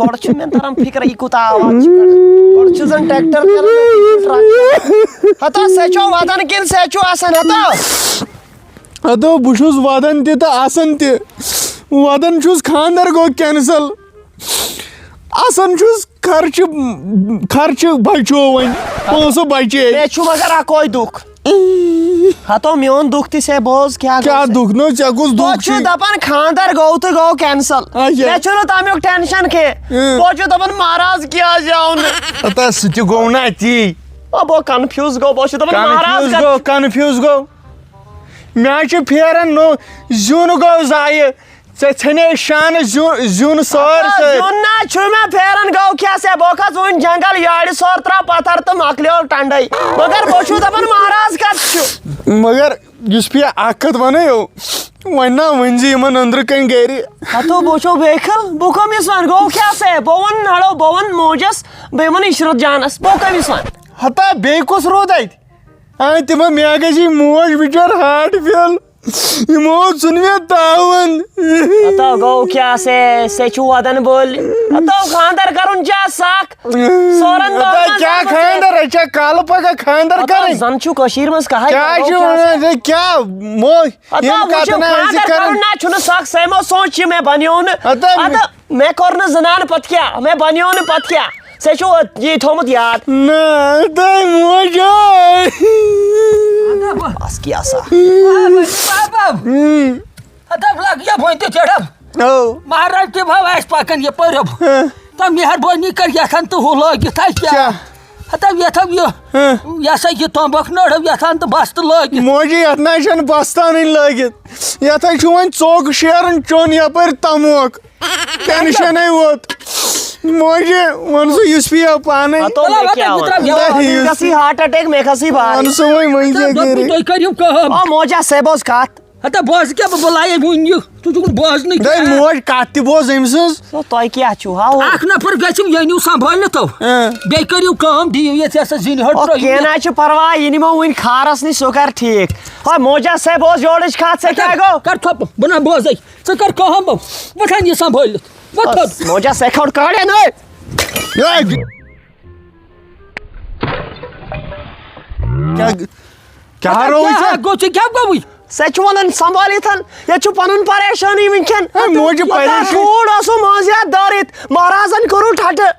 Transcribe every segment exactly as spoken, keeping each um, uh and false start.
گۄڈٕ چھُنہٕ مےٚ تران فِکرِ، یہِ کوٗتاہ آواز چھُ کَران۔ گۄڈٕ چھُ زَن ٹریکٹر چلان، ہتا سیٚچو وَدان کِنہٕ سیٚچو آسان، ہتا؟ ہتو، بہٕ چھُس وَدان تہِ تہٕ آسان تہِ۔ وَدان چھُس، خانٛدر گوٚو کینسل۔ آسان چھُس، خرچہٕ، خرچہٕ بچو وۄنۍ، پونٛسہٕ بچے۔ مےٚ چھُ مگر اکوے دُکھ۔ ہتو، میون دُکھ تہِ سے بوز، کیٛاہ گوٚو کیٛاہ سے؟ دُکھ؟ نہ، ژےٚ کُس تُہۍ دُکھ چھِو چھُے؟ دپان خانٛدر گوٚو تہٕ گوٚو کینسل۔ اچھا۔ مےٚ چھُنہٕ تمیُک ٹینشن کینٛہہ۔ اۭں۔ بہٕ چھُس دپان مہراز کیٛازِ آو نہٕ؟ ہتا، سُہ تہِ گوٚو نہ اتی۔ آ، بہٕ کنفیوز گوٚو، بہٕ چھُس دپان مہراز کنفیوز کتھ گوٚو، کنفیوز گوٚو۔ مےٚ حظ چھِ پھیران نوٚو، زیُن گوٚو ضایع۔ ژےٚ ژھیٚنے شانہٕ زیُن، زیُن سٲرسٕے۔ زیُن نہ چھُ مےٚ پھیران، گوٚو کیٛاہ سا؟ بہٕ کھژ وُنہِ جنگل، یارِ سور ترٛاو پتھر تہٕ مۄکلیو ٹنڈے۔ مگر بہٕ چھُس دپان مہراز کتہِ چھُ؟ مگر یُس بہٕ اکھ کتھ ونہٕ، وۄنۍ نا ؤنۍ زِ یِمن أنٛدرٕ کنۍ گرِ۔ ہتو، بہٕ چھُس بیکھل، بہٕ کٔمِس ونہٕ؟ گوٚو کیٛاہ سا؟ بہٕ ونہٕ نڑو، بہٕ ونہٕ موجس، بیٚیہِ ونہٕ عشرت جانس، بہٕ کٔمِس ونہٕ؟ ہتا، بیٚیہِ کُس روٗد اتہِ؟ آ، تِمو مےٚ گژھِ موج بِچٲر ہارٹ فیل۔ یِمو ژھُن مےٚ تاوَن۔ ہتا گوٚو کیٛاہ سے، سے چھُ وَدَن بٔلۍ۔ ہتا خانٛدر کَرُن چھا سَکھ؟ سورَن ہتا دۄہَن کیٛاہ منٛز خانٛدر؟ أسۍ چھا کالہٕ پگاہ خانٛدر ہتا کَرٕنۍ؟ زَن چھُ کٔشیٖر منٛز کَہَے کیٛاہ کَرو چھُ کیٛاہ وَنان سے؟ ژٕ کیٛاہ موج؟ ہتا یِم وٕچھِو، کَتھٕ نہ آسہِ خانٛدر کَرُن کَرُن۔ نہ چھُنہٕ سَکھ، سے مو سونٛچ یہِ مےٚ بَنیو نہٕ۔ ہتا ہتا مےٚ کوٚر نہٕ زنان پتہٕ کیٛاہ، مےٚ بنیو نہٕ پتہٕ کیٛاہ، ژےٚ چھُو یی تھوٚمُت یاد۔ نہ، تۄہہِ موجے۔ بس کیٛاہ سا۔ بب، بب۔ ہم۔ ہتا لگ یہِ بۄن تہِ چڑھو۔ او۔ مہراز تہِ بھو آسہِ پکان یپٲرۍ۔ ہم۔ تہٕ مہربٲنی کر یتھن تہٕ ہُہ لٲگِتھ آسہِ کیٛاہ؟ کیٛاہ؟ ہتا یتھ یہِ، ہم۔ یہِ ہسا یہِ تمبکھ نٔڑو یتھن تہٕ بستہٕ لٲگِتھ۔ موجی، یتھ نہ چھنہٕ بستہٕ انٕنۍ لٲگِتھ۔ یتھ ہے چھُ وۄنۍ ژوٚک شیرُن چوٚن یپٲرۍ تموک۔ ٹینشن ہے ووت۔ موجی، وَن سا یُس پِیو پانے۔ ہتو مےٚ کیٛاہ وَن؟ مےٚ گژھی ہارٹ اٹیک، مےٚ کھسی بار۔ وَن سا وۄنۍ، وۄنۍ کیٛاہ کَرِ؟ تُہۍ کٔرِو کٲم۔ آ، موجا، سے بوز کَتھ۔ ہتا بوز کیٛاہ، بہٕ بُلایے وُنہِ یہِ۔ ژٕ چھُکھ نہٕ بوزنٕے۔ ہے موج، کَتھ تہِ بوز أمۍ سٕنٛز۔ او، تۄہہِ کیٛاہ چھُو؟ ہاو۔ اَکھ نفر گٔژھِو، یہِ أنِو سنبھٲلِتھ تو۔ اۭں۔ بیٚیہِ کٔرِو کٲم، دِیِو یَتھ، یَتھ سا زِنہِ ہَٹ او، ترٛٲیِو کینٛہہ یَتھ۔ نہ چھُ پرواے، یہِ نِمو وُنہِ کھارس نِش، سُہ کَرِ ٹھیٖک۔ او، موجا، سے بوز یورٕچ کَتھ، سے کیٛاہ گوٚو؟ کَر تھوٚپ، بہٕ نہ بوزے۔ ژٕ کر کٲم، بہٕ وۄتھان یہِ سنبھٲلِتھ۔ وۄتھ تھوٚد۔ بس، موجا سیکھ کھوٚٹ کڑے نہٕ۔ ہے! کیٛاہ، کیٛاہ رووُے ژےٚ؟ کیٛاہ گوٚو ژےٚ، کیٛاہ گوٚوُے؟ سۄ چھِ وَنان سنبھٲلِتھ، ییٚتہِ چھُ پَنُن پریشٲنی وٕنکٮ۪ن۔ ہے، موجہِ یوٗتاہ پریشٲنی۔ ٹھوٗل اوسُم منٛز یَتھ دٲرِتھ، مہرازن کوٚرُن ٹھٹہٕ۔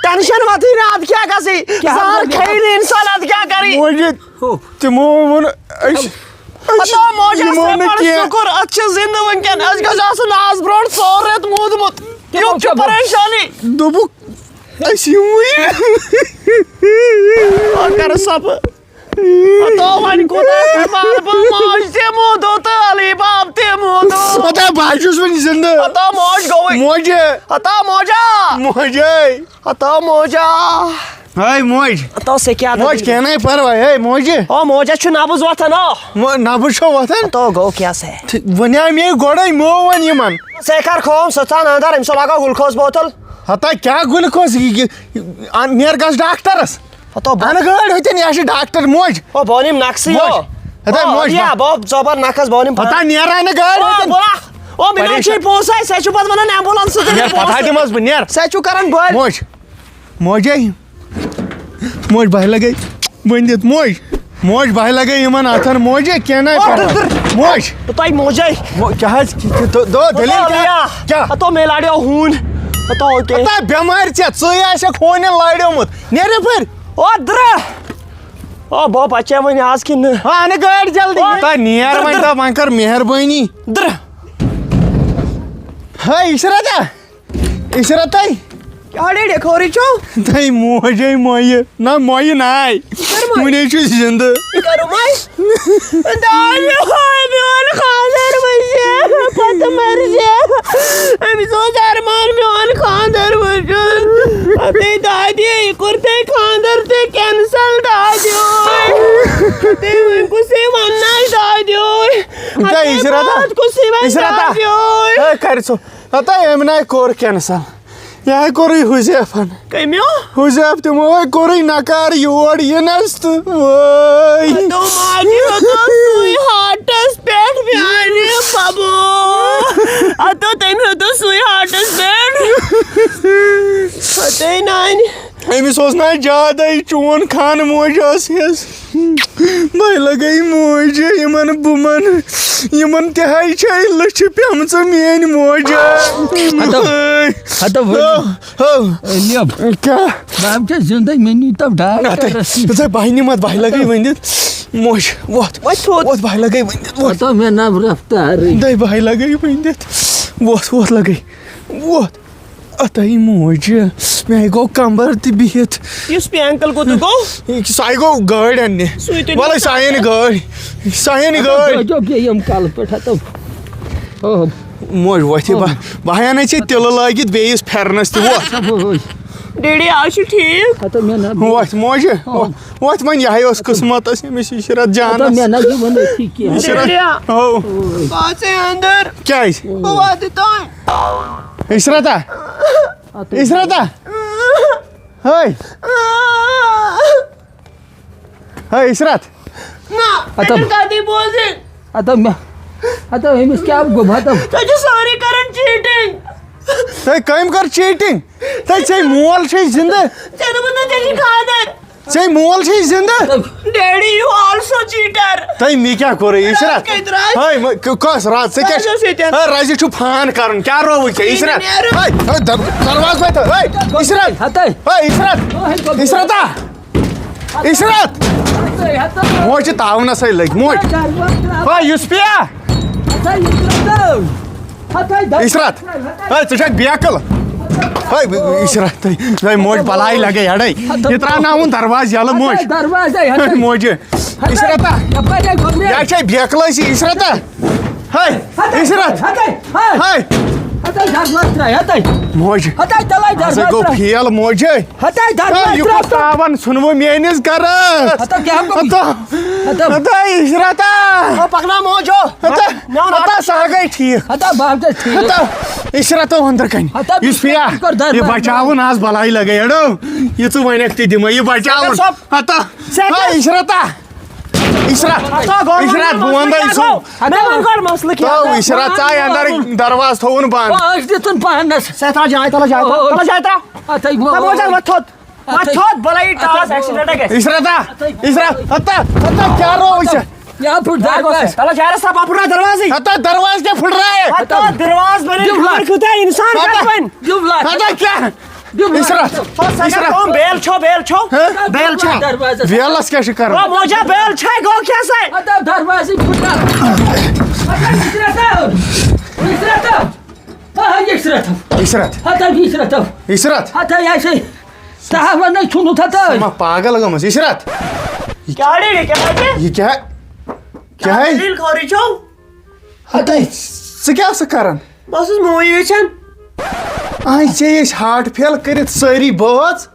ٹینشن وَتھٕے نہٕ، اَدٕ کیٛاہ گژھِ؟ کیٛاہ زہر گوٚو؟ کھیٚیہِ نہٕ اِنسان، اَدٕ کیٛاہ کَرِ؟ موجہِ ہو۔ تِمو ووٚن، أسۍ، أسۍ ہتو موجہ یِمو سے نہٕ بڑ کینٛہہ۔ شُکُر، اتھ چھِ زندٕ وٕنکٮ۪ن۔ اَسہِ گژھِ آسُن آز برونٛٹھ ژور رٮ۪تھ موٗدمُت۔ تِمو یُتھ چھُ کیٛاہ گوٚو؟ پریشانی۔ دوٚپُکھ، أسۍ یِموٕے۔ آ، کر صبر۔ ہتو وۄنۍ کوٗتاہ بٮ۪مار بہٕ، موج تہِ موٗدو تہٕ علی باب تہِ موٗدو۔ ہتا بہٕ حظ چھُس وٕنہِ زندٕ۔ ہتا موج گوٚوٕے۔ موجہِ۔ ہتا موجا۔ موجے۔ ہتا موجا۔ ہے موج۔ ہتا سے کیٛاہ موج، دٔلیٖل؟ کینٛہہ نَے پرواے۔ ہے موجہِ۔ او موجا چھُ نبض وۄتھان، او۔ مو-، نبض چھو وۄتھان؟ ہتا گوٚو کیٛاہ سے؟ تھ-، وۄنۍ آو مے گۄڈَے، مو وَن یِمن۔ سے کر کٲم، سۄ ژھان اندر، أمِس لاگو گلوکوز بوتل۔ ہتا کیٛاہ گلوکوز؟ یہِ، یہِ، اَن-، نیر گژھ ڈاکٹرس۔ ہتا بہٕ اَنہٕ گٲڑۍ ہوٚتٮ۪ن، یہِ چھِ ڈاکٹر موج۔ او بہٕ اَنہٕ یِم نقصٕے، موج۔ او۔ ہتا او، موج، یا، بہٕ آو زبر نقص، بہٕ اَنہٕ یِم ہتا پانہٕ۔ نیر اَنہٕ گٲڑۍ او، ہوٚتٮ۪ن۔ بہٕ، او، مےٚ پریشان۔ چھِ پونٛسہٕ، سۄ چھِ پتہٕ وَنان ایمبولینس سۭتۍ۔ نیر، پتہٕ ہا دِمس بہٕ، نیر۔ سۄ چھُ کران بٔلۍ۔ موج۔ موجے، موج، بہٕ لگے ؤنِتھ، موج، موج، بہٕ لگے یِمن اتھن، موجے، کینٛہہ نہ او، پرواے۔ دٔر، دٔر۔ موج۔ تۄہہِ موجے۔ مو-، کیٛاہ حظ، کہِ-، کہِ-، دو-، دو-، دٔلیٖل او، کیٛاہ؟ یا۔ کیٛاہ؟ ہتو مےٚ لاڑیو ہوٗن۔ ہتو، اوکے۔ ہتا بٮ۪مارِ ژےٚ، ژٕے آسٮ۪کھ ہوٗنٮ۪ن لاڑیومُت۔ نیر یپٲرۍ۔ او، درٛہ۔ او، بہٕ بچے وۄنۍ آز کِنہٕ نہٕ؟ ہا، انہٕ گٲڑۍ جلدی۔ او، تۄہہِ نیر درٛہ، وۄنۍ درٛہ۔ دپ، وۄنۍ کر مہربٲنی۔ درٛہ۔ ہے، عشرت۔ عشرت تۄہہِ؟ کیٛاہ ڈیڈی خٲرٕے چھو؟ تۄہہِ موجے مۄیہِ۔ نہ، مۄیہِ ناے۔ کر مۄیہِ؟ وُنے چھُ زِندٕ۔ کر مۄیہِ؟ دادِ ہوے میون خانٛدر وٕچھِ، پتہٕ مرِ۔ أمِس اوس ارمان میون خانٛدر وٕچھُن۔ اَدے دادِ، یہِ کوٚر تۄہہِ خانٛدر تہِ کینسل دادِ ہوے۔ اَدے وۄنۍ کُسٕے وَننَے دادِ ہوے۔ تۄہہِ اَدے عشرتا؟ بہٕ کُسٕے وَنہٕ عشرتا؟ دادِ ہوے۔ ہے، کر ژٕ۔ ہتا أمۍ نَے کوٚر کینسل۔ یہِ ہَے کوٚرُے حُذیفن۔ کٔمِو؟ حُذیف تِمو ہَے کوٚرُے نکار یور یِنس تہٕ وٲے۔ ہتو ماجہِ ہیوٚتُن سُے ہارٹس پٮ۪ٹھ میانہِ ببو۔ ہتو تٔمۍ ہیوٚتُن سُے ہارٹس پٮ۪ٹھ۔ أمِس اوس نہ زیادَے چون خانہٕ موج ٲس یَس۔ بَے لَگَے موج یِمَن بُمَن، یِمَن تہِ ہَے چھَے لٔچھِ پیٚمژٕ میٛٲنۍ موج۔ ہَتو، ہَتو ؤنِو۔ ہو، ہو۔ نیب۔ کیٛاہ؟ بہٕ ہا چھَس زِندَے، مےٚ نیٖتو ڈاکٹرَس نِش۔ ژٕ بَہہِ نِمَتھ، بَہہِ لَگَے ؤنِتھ۔ موج، وۄتھ۔ وۄتھ تھوٚد۔ وۄتھ، بَہہِ لَگَے ؤنِتھ۔ وۄتھ۔ ہَتو مےٚ نہ رفتارٕے۔ دَے بَہہِ لَگَے ؤنِتھ۔ وۄتھ، وۄتھ لَگَے۔ وۄتھ۔ اَتَے موجہِ، مےٚ گوٚو کمبر تہِ بِہِتھ۔ یُس پے انکل کوٚت گوٚو؟ یہِ سُہ آیہِ گوٚو گٲڑۍ اَننہِ۔ سُے تُلِو۔ وَلہٕ سُہ آیہِ نہٕ گٲڑۍ۔ سُہ آیہِ نہٕ گٲڑۍ۔ دوٚپُے یِم کَلہٕ پٮ۪ٹھ ہَتو۔ اوہ۔ موج وۄتھِ، اوہ۔ بہٕ، بہٕ ہا اَنَے ژےٚ تِلہٕ لٲگِتھ بیٚیِس پھٮ۪رنَس تہِ۔ وۄتھ۔ ہَتو، اوے۔ ڈیڈی، آز چھُ ٹھیٖک۔ ہَتو مےٚ نہ۔ وۄتھ، موجہِ، اوہ۔ وۄتھ، وۄتھ وۄنۍ، یہِ ہَے اوس قٕسمَتَس أمِس عشرت ہَتو جانَس۔ مےٚ نہ یہِ وَنَے ٹھیٖک کینٛہہ۔ عشرت، ڈیڈی۔ اوہ۔ پاژے اَندَر۔ کیٛازِ؟ بہٕ واتہٕ تام۔ عشرتا۔ اَتھ عشرتا۔ ہے۔ ہے عشرت۔ نہ، ہَتو۔ مےٚ چھُنہٕ کَتھٕے بوزٕنۍ۔ ہَتو مےٚ۔ ہَتو أمِس کیٛاہ گوٚو؟ ہَتو۔ تُہۍ چھِو سٲری کران cheating۔ تۄہہِ کٔمۍ کٔر cheating؟ تۄہہِ ژےٚ مول چھے زِندٕ؟ ژےٚ دوٚپُتھ نہ ژےٚ چھُے خانٛدر۔ ژےٚ مول چھے زِندٕ؟ Daddy, you also cheater۔ تۄہہِ مےٚ کیٛاہ کوٚرُے؟ عشرت۔ کَتہِ راز؟ ہے، مہ-، ک-، کۄس راز؟ ژےٚ کیٛاہ راز چھُ؟ اوس ییٚتٮ۪ن۔ ہے، رازِ چھُ فان کرُن۔ کیٛاہ رووُے ژےٚ؟ یہِ عشرت۔ نیرُن۔ ہے، ہے، در-، دروازٕ وَتہِ۔ ہے، عشرت۔ ہَتَے۔ ہے، عشرت۔ عشرتا۔ عشرت۔ ہَتَے، ہَتَے۔ موج چھِ تاونَسٕے لٔگۍ۔ موج۔ ہَتَے، دروازٕ ترٛاو۔ ہے، یُس پیا۔ ہَتَے، عشرت۔ ہَتَے، دروازٕ عشرت۔ ترٛاو۔ ہے، ژٕ چھَکھ بیکٕل۔ ہے، عشرت، ہے، موج بَلاے لَگے اَڑَے۔ یہِ ترٛاوناوُن دروازٕ یَلہٕ، موج۔ ہَتَے، دروازَے، ہَتَے۔ موجہِ۔ عشرتا۔ یَپٲرۍ ہے گوٚبرِ۔ یہِ چھے بیکلٲسی، عشرتا۔ ہے، ہَتَے، عشرت۔ ہَتَے، ہے۔ ہے۔ ہَتَے، دروازٕ ترٛاو، ہَتَے۔ موج۔ ہَتَے، تَلَے ہسا دروازٕ گوٚو ترٛاو۔ فیل، موجے۔ ہَتَے، دروازٕ ہے، یہِ ترٛاو۔ کُس تاوَن ژھُنوٕ میٲنِس گَرَس؟ ہَتَے، کیٛاہ گوٚو؟ ہَتَے۔ ہَتَے۔ ہَتَے، عشرتا۔ او، پَکناو موج، او۔ ہَتَے۔ مےٚ ووٚن ہَتَے، سُہ ہا گٔے ٹھیٖک۔ ہَتَے، بہٕ ہا چھَس ٹھیٖک۔ ہَتَے، عشرتا أنٛدرٕ کَنہِ۔ ہَتَے، یُس فیا، کٔر دروازٕ۔ یہِ بچاوُن آز بَلاے لَگے، اَڑو۔ یہِ ژٕ وَنَکھ تہِ دِمَے، یہِ بچاوُن۔ صٲب۔ ہَتَے۔ صحت۔ ہے، عشرتا۔ عشرت، ہَتو گوٚو عشرت، وَنُن بہٕ وَنہٕ تۄہہِ مسلہٕ سُہ۔ کیٛاہ گوٚو؟ ہَتو وَنُن گۄڈٕ مسلہٕ کیٛاہ تَو گوٚو؟ عشرت ژاے اَندَر، دروازٕ تھووُن بنٛد۔ پانٛژھ دِتُن پانَس۔ صحت، تَلہٕ جاے، تَلہٕ جاے، تَلہٕ، تَلہٕ جاے ترٛاو۔ اَتھَے گوٚو۔ تَلہٕ وۄنۍ ژَل وۄنۍ تھوٚد۔ وۄنۍ اَتھَے۔ تھوٚد، بَلایہِ ٹاس، اَتھَے۔ Accident گژھِ۔ عشرتا، عشرت، ہَتہ، ہَتہ، کیٛاہ روو ژےٚ؟ یا پھُٹ دروازٕ۔ تَلہٕ جاے رَژھا، پَپُر ترٛاو دروازٕے۔ ہَتہ، دروازٕ کیٛاہ پھُٹرایے؟ ہَتہ، دروازٕ بَنٲوِتھ دِیُو لَتھ۔ خبر کوٗتاہ اِنسان دِیُو لَتھ۔ کَتہِ بَنہِ؟ دِیُو لَتھ۔ ہَتہ، کیٛاہ؟ دِیُو لَتھ۔ عشرت، ہَتہ، عشرت۔ کٲم، بیل چھو، بیل چھو۔ ہہ؟ بیل چھا؟ دروازَس۔ ویلَس کیٛاہ چھِ کَرُن؟ او موجا، بیل چھا، گوٚو کیٛاہ سا؟ ہَتہ، دروازٕے پھُٹرا۔ ہَتہ، عشرت۔ عشرت۔ ہَتہ، عشرت۔ عشرت۔ ہَتہ، عشرت۔ عشرت۔ ہَتہ، یہِ چھے۔ ژٕ ہا وَنَے ژھُنُتھ ہَتہ۔ ژٕ ما پاگل گٔمٕژ؟ عشرت۔ کیٛاہ ڈیڈی، کیٛاہ حظ چھِ؟ یہِ کیٛاہ؟ کیٛاہ کیٛاہ ہے؟ دٔلیٖل خٲرٕے چھو؟ ہَتہ، ژٕ کیٛاہ ٲسٕکھ کَران؟ بہٕ اوسُس movie وٕچھان۔ آے ژےٚ ٲسۍ heart fail کٔرِتھ سٲری بٲژ۔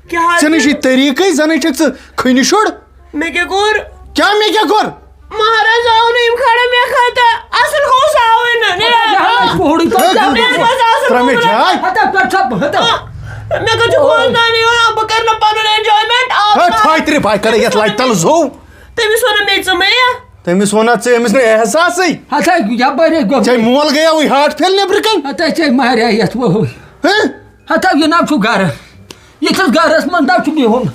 کیٛاہ حظ؟ ژےٚ نَے چھُے طریٖقَے، زَنَے چھَکھ ژٕ کھٔنہِ شُر۔ مےٚ کیٛاہ کوٚر؟ کیٛاہ مےٚ کیٛاہ کوٚر؟ مہراز آو نہٕ یِم کھڑا مےٚ خٲطرٕ۔ اَصٕل گوٚو سُہ آوٕے نہٕ۔ نیر۔ یہِ حظ کوٚرُے تۄہہِ کیٛاہ کوٚر؟ ترٛٲے مےٚ جاے۔ ہَتہ، پٮ۪ٹھ چھا بہٕ ہَتہ؟ آ، مےٚ کَتہِ چھُ خانٛدانٕے وَنان، بہٕ کَرٕ نہٕ پَنُن enjoyment۔ آو ہے، نہٕ۔ تھایہِ ترٛےٚ بہٕ کَرٕ یَتھ لَتہِ تَل زوٚو۔ تٔمِس ووٚن نہٕ مےٚ ژٕ مہ یہِ۔ تٔمِس ووٚن نہ ژٕ أمِس نہٕ احساسٕے۔ ہَتہ، یَپٲرۍ ہے گوٚو۔ ژےٚ مول گٔیاوٕے heart fail نیٚبرٕ کَنۍ۔ ہَتہ، ژےٚ ماریا یَتھ وۄہَے۔ ہہ؟ ہَتہ، یہِ نہ چھُ گَرٕ۔ یِتھِس گَرَس منٛز نہ چھُ بِہُن۔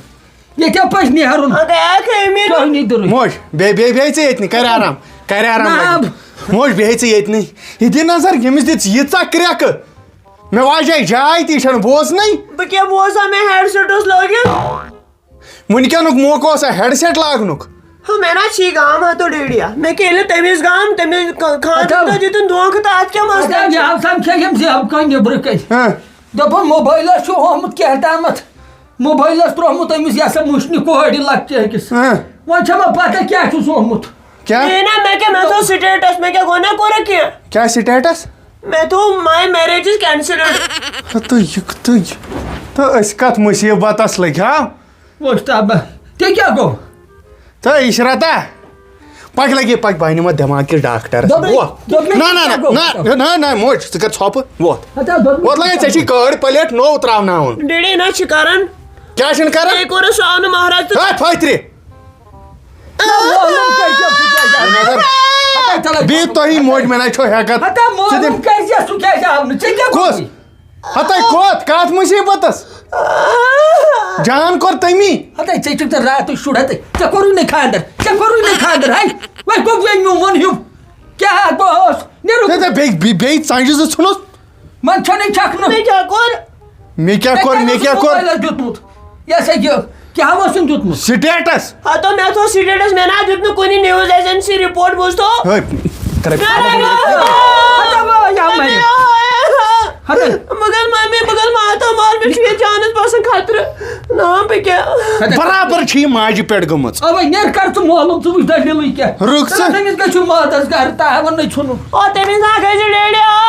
ییٚتہِ پَزِ نیرُن۔ اَدٕ اکھ ہے میرے۔ تۄہہِ نی دُرُے۔ موج، بیٚیہِ، بیٚیہِ، بیٚہہِ ژٕ ییٚتنٕے، کَرِ آرام، کَرِ آرام نہ۔ لَگہِ۔ موج، بیٚہہِ ژٕ ییٚتنٕے۔ یہِ دِ نظر، ییٚمِس دِژ ییٖژاہ کرٛٮ۪کہٕ۔ مےٚ واجے جاے تہِ، یہِ چھَنہٕ بوزنَے۔ بہٕ کیٛاہ بوزٕ ہا، مےٚ headset اوس لٲگِتھ۔ وٕنکیٚنُک موقعہٕ اوسا headset لاگنُک؟ ہا، مےٚ نہ چھی گام ہا تو ڈیڈیا۔ مےٚ کیٛاہ ییٚلہِ تٔمِس گام، تٔمِس خانٛدرَس اَدٕ۔ دۄہ دیُتُن دھوکہٕ تہٕ اَتھ کیٛاہ مسلہٕ اَدٕ چھُ؟ یہِ ہسا چھےٚ یِم زٮ۪و کانٛہہ نیٚبرٕ کَنۍ۔ ہہ۔ دوٚپُن موبایلَس چھُ ہومُت کیٛاہ تامَتھ۔ موبایلَس ترٛوومُت أمِس یہِ ہسا مُشنہِ کورِ لۄکچہِ أکِس۔ ہہ۔ وۄنۍ چھےٚ مےٚ پَتہ کیٛاہ چھُس ہومُت۔ کیٛاہ؟ ہے نہ، مےٚ کیٛاہ، مےٚ تھوٚو status، مےٚ کیٛاہ گوٚو نہ کوٚرُکھ کینٛہہ؟ کیٛاہ status؟ مےٚ تھوٚو my marriage is cancelled۔ تہٕ یہِ، تہٕ یہِ، تہٕ أسۍ کَتھ مُصیٖبتَس لٔگۍ ہا؟ وۄستہٕ اَبا، تہِ کیٛاہ گوٚو؟ تہٕ عشرتا، پَکھ لَگے، پَکھ، بہٕ اَنہٕ یِمَن دٮ۪ماغ کِس ڈاکٹرَس۔ دوٚپمَے، بہٕ، دوٚپمَے، نہ، نہ، کیٛاہ نہ، گوٚو؟ نہ، نہ، نہ، موج، ژٕ کر ژھۄپہٕ، وۄتھ۔ ہتا دوٚپمَے، وۄتھ لَگے، ژےٚ چھی کٲڑۍ plate نوٚو ترٛاوناوُن۔ ڈیڈی نہ چھِ کران۔ کیٛاہ چھِنہٕ کران؟ ہے، کوٚرُس سُہ آو نہٕ مہراز تہٕ ہے، پھٔترِ۔ نہ، نہ، نہ، کیٛاہ، کیٛاہ، کیٛاہ، کیٛاہ؟ نظر۔ ہتا، چلو۔ بیٚیہِ تۄہہِ موج مےٚ نہ چھو ہٮ۪کتھ۔ ہتا، ژٕ دِ۔ مولوٗم کیٛازِ چھَس ژٕ کیٛازِ آو نہٕ؟ ژےٚ کیٛاہ ہتَے گوٚوُے؟ کوٚت؟ کَتھ مُصیٖبتَس؟ جان کوٚر تٔمی۔ ہتے، ژےٚ چھُکھ ژےٚ راتٕے شُر ہتے، ژےٚ کوٚرُے نہٕ خانٛدر، ژےٚ کوٚرُے نہٕ خانٛدر، ہے، وۄنۍ گوٚو وۄنۍ میون وَن ہیوٚو، کیٛاہ گوٚوس؟ نیرُکھ۔ تہٕ تہٕ بیٚیہِ بیٚیہِ بیٚیہِ ژَنجہِ زٕ ژھٕنُس۔ من چھَنہٕ چھَکھ نہٕ۔ مےٚ کیٛاہ کوٚر؟ مےٚ کیٛاہ کوٚر؟ مےٚ کیٛاہ کوٚر؟ موبایلَس دیُتمُت؟ یہِ ہسا یہِ، کیٛاہ اوسُن دیُتمُت؟ سٹیٹس۔ ہتو، مےٚ تھوٚو سٹیٹس، مےٚ نہ دیُت نہٕ کُنہِ نیوز ایجنسی رپورٹ، بوٗزتھو؟ ہے، ترٛے۔ مےٚ نہ دیُت۔ ہتا وۄنۍ یا مَرِ۔ ہتا۔ بہٕ گژھٕ ممی، بہٕ گژھٕ ماتامال، مےٚ چھُ ییٚتہِ جانس باسان خطرٕ۔ نا، بہٕ کیٛاہ؟ برابر چھِ یہِ ماجہِ پٮ۪ٹھ گٔمٕژ۔ اَوَے نیر کر ژٕ معلوم، ژٕ وٕچھ دٔلیٖلٕے کیٛاہ۔ رُک ژٕ۔ ژٕ تٔمِس گٔے چھُ ماتس گرٕ، تاوَن نَے ژھُنُن۔ او، تٔمِس نہ گٔے زِ ڈیڈی، آ،